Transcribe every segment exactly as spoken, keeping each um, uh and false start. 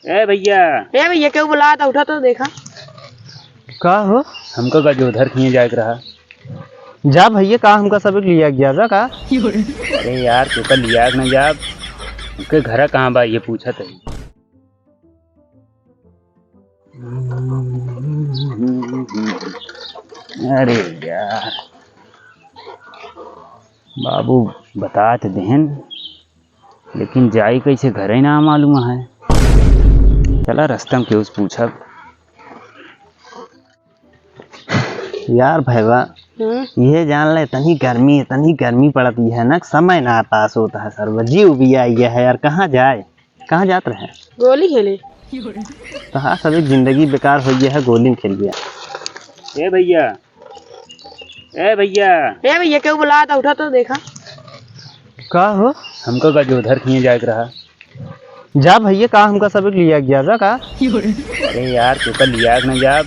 ए भइया। ए भइया, केहू बुलात ह, उठा तो देखा। का हो? हमका गजोधर खियाँ जाए के रहा। जा भइया, का हमका सबेक लिया गया जा का? अरे यार, तोका लिया के ना जाब, उनके घरा कहाँ बा, ये पूछत है। अरे यार, बाबू बतात देहन, लेकिन जाई कैसे, घरे ना मालूम है। चला, रस्ता में केहू से पूछब। यार भैया, हम्म? ये जान ले, इतनी गर्मी, इतनी गर्मी पड़त है ना, समय ना पास होता है सर, जीव भी आई है यार, कहाँ जाए? कहाँ जात रहे? गोली खेले। तो हाँ, सब एक जिंदगी बेकार हो गया है, गोली में खेल गया। ए भइया, ए भइया। ए भइया, केहू बुलात ह, उठा तो देखा। का हो? हमका गजोधर खियाँ जाए के रहा। जा भइया, का हमका सबेक लिया गया जा का? अरे यार, तोका लिया के ना जाब,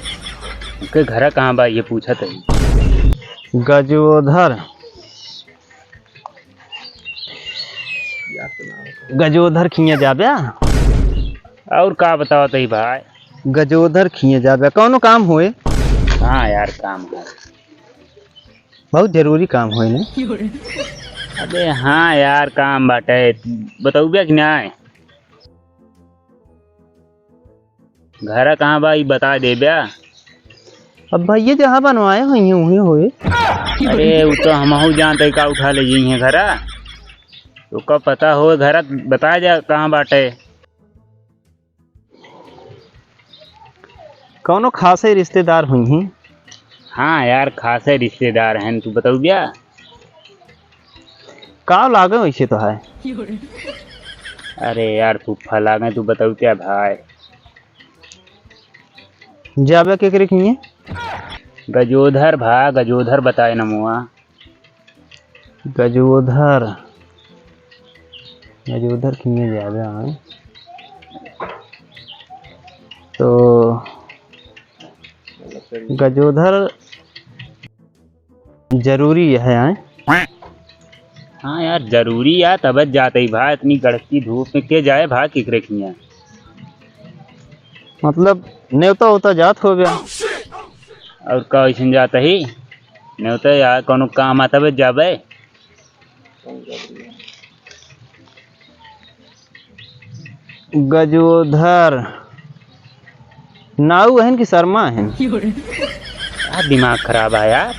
उनके घरा कहाँ बा, ये पूछत है। गजोधर। गजोधर खियाँ जाबे? और का बतावत ही भाई? गजोधर खियाँ जाबे, कौनो काम होए? हाँ यार, काम है। बहुत जरूरी काम होए ने? अबे हाँ यार, काम बाटे, बतौबे कि नाय? घरा कहाँ बा, ई बता देब्या। अब भइया जहाँ बनवाए होइहैं, उहीं होए। अरे, उ तो हमहू जानत ही, का उठा ले जइहैं घरा। ओका पता हो घरा, बता जा कहाँ बाटे। कौनो खासे रिश्तेदार होइहैं। हाँ यार, खासे रिश्तेदार हैं, तू बतौब्या। का लागे वैसे तो है? अरे यार, फूफा लागे, तू बतौब्या भाई। जाबे केकरे खियाँ? गजोधर भा, गजोधर बताए नमुआ। गजोधर, गजोधर खियाँ जाबे आए। तो गजोधर जरूरी है, हैं? हाँ यार, जरूरी है, तब जात ही भा, इतनी कड़कती धूप में के जाए भा केकरे खियाँ? मतलब, नेवता होता जात हो गया। और का, ऐसन जात ही? नेवता यार, कौनो काम आ, तब जाबे। गजोधर। नाऊ हन कि शर्मा हन? यार, दिमाग खराब है यार।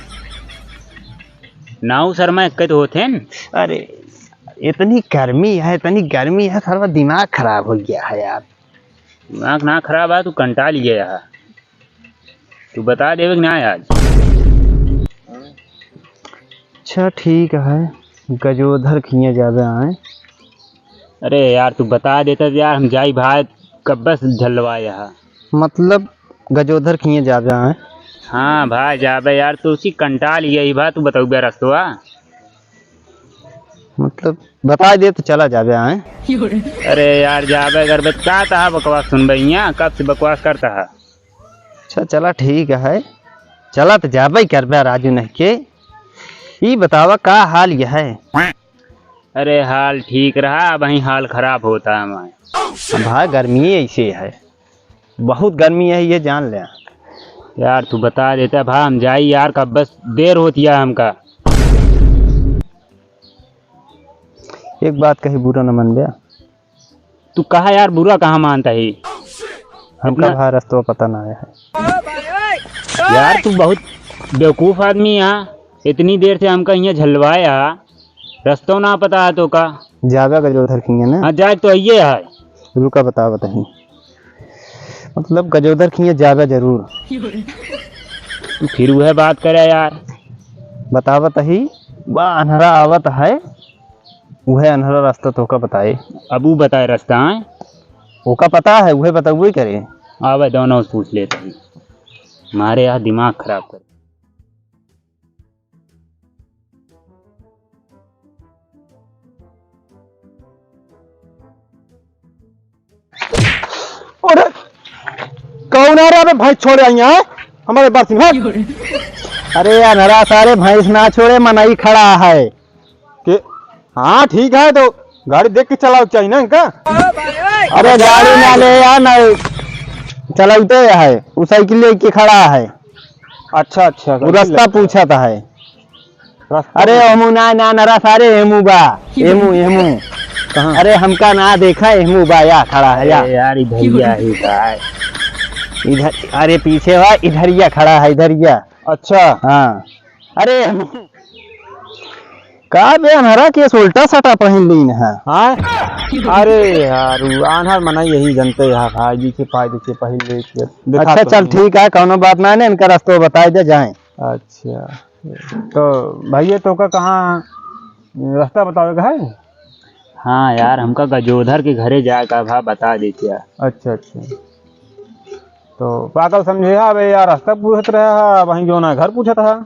नाऊ शर्मा एक तो होते हैं। अरे, इतनी गर्मी है, इतनी गर्मी है, सारा दिमाग खराब हो गया है यार। दिमाग ना खराब है, तू कंटाल गया है। तू बता देबे कि ना आज? अच्छा, ठीक है, गजोधर खियाँ जाबे आए। अरे यार, तू बता देता यार, हम जाई भाई, कब बस झलवा यहाँ। मतलब, गजोधर खियाँ जाबे आए? हाँ भाई, जाबे यार, तू उसी कंटाल गई भा, तू बतौबे रस्तवा। मतलब, बता दे तो चला जाबे आए। अरे यार, जाबे अगर बत-, का तहा बकवास सुनबे यहाँ, कब से बकवास करता है? अच्छा, चला ठीक है, चला तो जाबे ही करबे राजू नहीं के। ई बतावा का हाल यह है? अरे हाल ठीक रहा, अब ही हाल खराब होता है हमारे। अब भाई गर्मी ऐसे है, बहुत गर्मी है ये जान ले। यार तू बता देता भाई, हम जाई यार, कब बस देर होती है हमका। एक बात कही बुरा न मन बे। तू कहा यार, बुरा कहाँ मानता है? हमका इतना भा रस्तो पता ना आया है। यार, तू बहुत बेवकूफ आदमी है। इतनी देर से हमका यहाँ झलवाया, रस्तो ना पता है तो का? जाबे गजोधर खियाँ ना? हाँ, जाए तो आइए है। रुका, बता बताही। मतलब, गजोधर खियाँ जाबे जरूर। तू फिर वह बात करे यार। बता बताही, बा अन्हरा आवत है। उहे अन्हरा रास्ता तोका बताए। अब ऊ बताए रास्ता, आय? ओका पता है, उहे बतउबे करे। आवे, दोनों से पूछ लेते हैं। मारे यार दिमाग खराब कर। अरे, कौन आ रहा है बे? भैंस छोड़े आई है हमारे बर्तन में। अरे, अन्हरा सारे भैंस ना छोड़े, मनई खड़ा है। के, हाँ, ठीक है, तो गाड़ी देख के चलाओ चाहिए ना इनका। अरे गाड़ी ना ले यार, ना चलौते है, उ साइकिल लेके खड़ा है। अच्छा, अच्छा, उ साइकिल रास्ता लेके। पूछत है। रास्ता अरे पूछत। एहमू ना, ना, ना, रस, अरे एहमू बा, एहमू, एहमू। कहाँ? अरे हमका ना देखा, एहमू बा, या खड़ा है, या। अरे यार, इधरिया ही बा। इधर, अरे पीछे बा, इधरिया खड़ा है, इधरिया। अच्छा। हाँ। अरे, का बे, अनहरा के उल्टा सटा पहिन लीन है? हाँ? अरे यार, उ आन्हर मना यही जनते है भाई, जी के पाए, जी के पहिन ले के। देखा अच्छा, तो चल नहीं। ठीक है, कौनो बात ना है, इनका रास्ता बताए दे, जाए। अच्छा, तो भैया, तोका कहाँ रास्ता बतावे का है? हाँ यार, हमका गजोधर के घरे जाए का भा, बता देते यार। अच्छा, अच्छा। तो पागल समझे हा, अबे यार, रास्ता पूछत रहा हा, वहीं जो ना घर पूछत हा।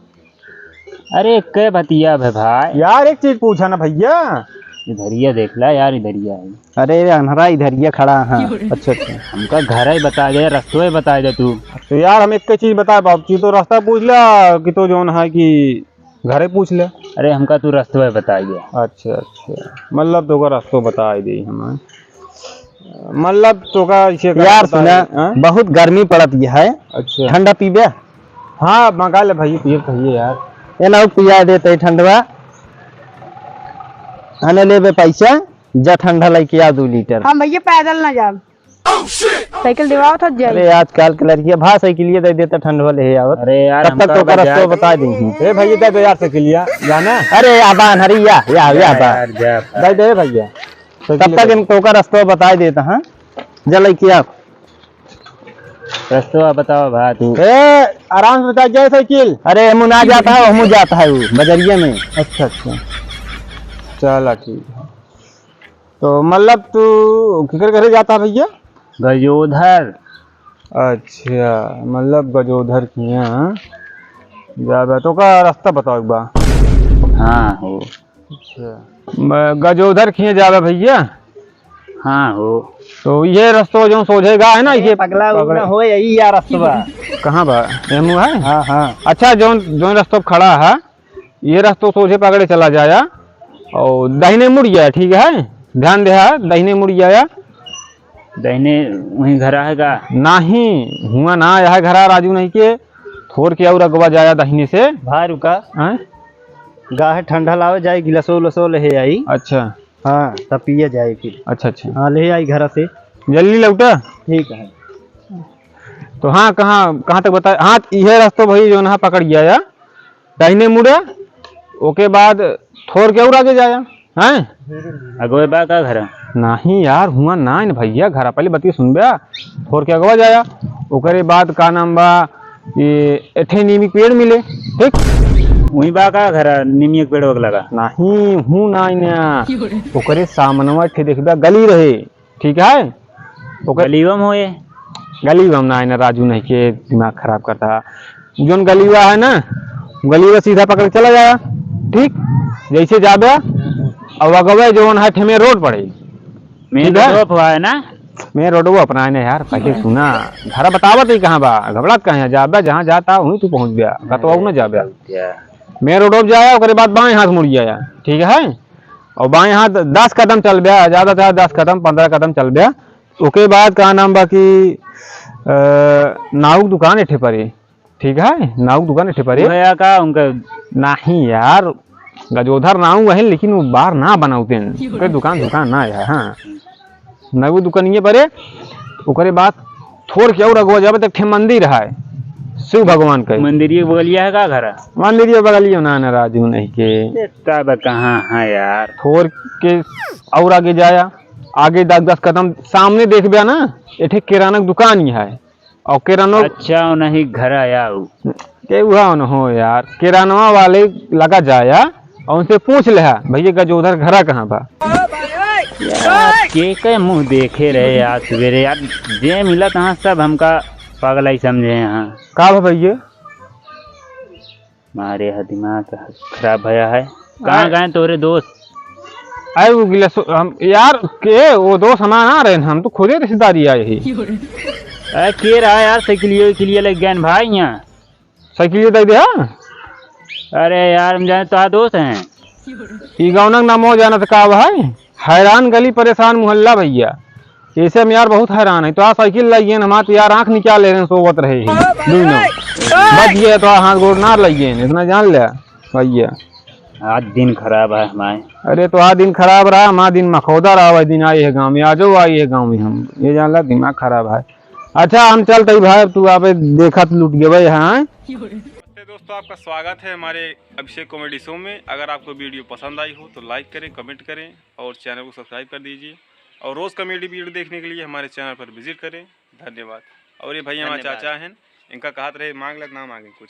अरे, के बतिया भे भाई। यार, एक चीज पूछा ना भैया। इधरिया देख ला यार, इधरिया है। अरे, अनहरा इधरिया खड़ा है। अच्छा, अच्छा। हमका घर ही बता दे, रस्तवे बता दे तू। तो यार, हम एक चीज बता बाबू, तू तो रास्ता पूछ ला कि तो जौन है कि घरे पूछ ले। अरे, हमका तू रस्तवे बताइए। अच्छा, अच्छा, मतलब तोका रस्तो बताई दे हमें, मतलब तोका इसे का यार बताई, सुना, हाँ? बहुत गर्मी पड़त है। अच्छा। ठंडा पीबे? हाँ, मंगा ले भाई, पिए कहिए यार। ए ना, पिया देते ठंडवा। हने लेबे पैसा, जा ठंडा लेके आ दो लीटर। हम भैया पैदल ना जाब। साइकिल दिवाओ तो जाई। अरे आजकल के लड़किया भा साइकिलिया दे देता ठंडवा ले आवत। अरे यार, तब तक हमका तो बजा रस्तो बता दी। ए भैया दे दो यार साइकिलिया, जाना। अरे आबा अनहरी या, या, या बा। यार, जा। दे दे भैया। तब तक इनको का रस्तो बता देता, हाँ? जा लेके आ। रस्तो बताओ भा तू। ए, आराम से बता जाए साइकिल। अरे हमू ना जाता है, हमू जाता है वो बजरिया में। अच्छा, अच्छा। चला ठीक है। तो मतलब तू केकर घरे जाता है भैया? गजोधर। अच्छा, मतलब गजोधर के यहाँ जाबे, तो का रास्ता बताओ एक बार। हाँ हो। अच्छा, म-, गजोधर के यहाँ जाबे भैया। हाँ हो। तो ये रस्तो जो सोझे गा है ना, अरे ये पगला, उ पकड़े। ना हो, यही या रस्तवा। कहाँ बा? एमू है? हाँ, हाँ। अच्छा, जौन, जौन रस्तो खड़ा है, ये रस्तो सोझे पकड़े चला जाया और दाहिने मुड़ जाया, ठीक है? ध्यान दे, हाँ, दाहिने मुड़ जाया। दाहिने वहीं घर है का? नहीं, हुआ ना, यह घरा राजू नहीं के, थोर के और अगवा जाया दाहिने से। भाई रुका। हैं? गाहे ठंडा लावे जाए, गिलासो उलासो ले आई। अच्छा। हाँ, तब पिए जाए फिर। अच्छा, अच्छा। हाँ, ले आई घर से। जल्दी लौटा। ठीक है। तो हाँ, कहाँ, कहाँ तक बताए? हाँ, यह रास्ता भाई जो ना पकड़ गया या, दाहिने मुड़े, ओके बाद थोर के और आगे जाया, हैं? अगवे बा का घर? नहीं यार, हुआ ना इन भैया, घर पहले बतिया सुन बे, थोर के अगवा जाया, ओकरे बाद का नाम बा, ये एठे नीमी के पेड़ मिले, ठीक? वहीं बा का घर, नीमी के पेड़ वग लगा? नहीं, हूँ ना इन, ओकरे सामनवा एठे देखबे गली रहे, ठीक है? ओकर गलीवा में होए। गलीवा में ना, ना राजू नहीं के दिमाग खराब करता। जोन गलीवा है ना, गलीवा सीधा पकड़ के चला जाया, ठीक? जैसे जाबे, अब अगवे जोन है ठेमे रोड पड़े, मेन ठीक है? रोड हुआ है ना? मेन रोड वो अपना है ना यार, पहले सुना, घर बतावत ही कहाँ बा, घबड़ात कहाँ है, जाबे जहाँ जाता वहीं तू पहुँच गया, कतवा ना जाबे। क्या? मेन रोड पे जाया, ओकरे बाद बाएं हाथ मुड़ जाया, ठीक है? और बाएं हाथ दस कदम चलबे, ज्यादा से ज्यादा दस कदम, पन्द्रह कदम चलबे, ओके बाद का नाम बा कि, अ, नाऊ के दुकान एठे परे, ठीक है, नाऊ के दुकान एठे परे। भैया का उनका? नहीं यार, गजोधर नाऊ है, लेकिन वो बार ना बनावते हैं, ओके दुकान, दुकान ना है, हाँ, नाऊ दुकानिए परे। ओकरे बाद थोर के और अगवा जाबे, तो एक ठे मंदिर है शिव भगवान के। मंदिर के बगलिया है का घर? मंदिर के बगलिया ना, ना राजू नहीं के। ए, तब कहाँ है यार? थोर के और आगे जाया, आगे दस, दस कदम सामने देखबे ना, एठे किराना के दुकान ही है। और किरानो अच्छा, नहीं घर आया उ। के उहा न हो यार, किरानवा वाले लगा जाया और उनसे पूछ ले, "भैया गजोधर घरा कहाँ बा?" यार, के के मुँह देखे रहे यार सवेरे यार, जे मिला तहाँ सब हमका पागल ही समझे हैं। का बा भैया? मारे है दिमाग खराब भया है। कहाँ अरे गए तोरे दोस्त? अरे वो गिलास हम यार, के वो दोस्त हमारा ना रहे, हम तो खुदे रिश्तेदारी आए ही। अरे के रहा यार, साइकिलियो के लिए लग गए भाई यहाँ। साइकिलियो दे दे, हाँ? अरे यार, हम जाने तो दोस्त हैं। ई गौनक नाम हो जाना तो का भाई? हैरान गली परेशान मोहल्ला भैया। ऐसे हम यार बहुत हैरान है। तो आ साइकिल लइगेन हमार, तो यार आँख निकाल ले रहे हैं, सोवत रहे हैं। दुनो। बच गए तो हाथ गोड़ ना लइगेन, इतना जान ले भैया। आज दिन खराब है हमारे। अरे तो आ दिन खराब रहा, हमार दिन मखौदा रहा, वही दिन आई है गाँव में, आजो आई है गाँव में हम। ये जान ला दिमाग खराब है। अच्छा हम चलते ही भाई, अब तू आवे देखत लूट गए भाई, हाँ? नमस्ते दोस्तों, आपका स्वागत है हमारे अभिषेक कॉमेडी शो में। अगर आपको वीडियो पसंद आई हो तो लाइक करें, कमेंट करें और चैनल को सब्सक्राइब कर दीजिए। और रोज़ कॉमेडी वीडियो देखने के लिए हमारे चैनल पर विजिट करें। धन्यवाद। और ये भैया हमारे धन्यवाद। चाचा हैं, इनका कहत रहे मांग ले ना मांगे कुछ।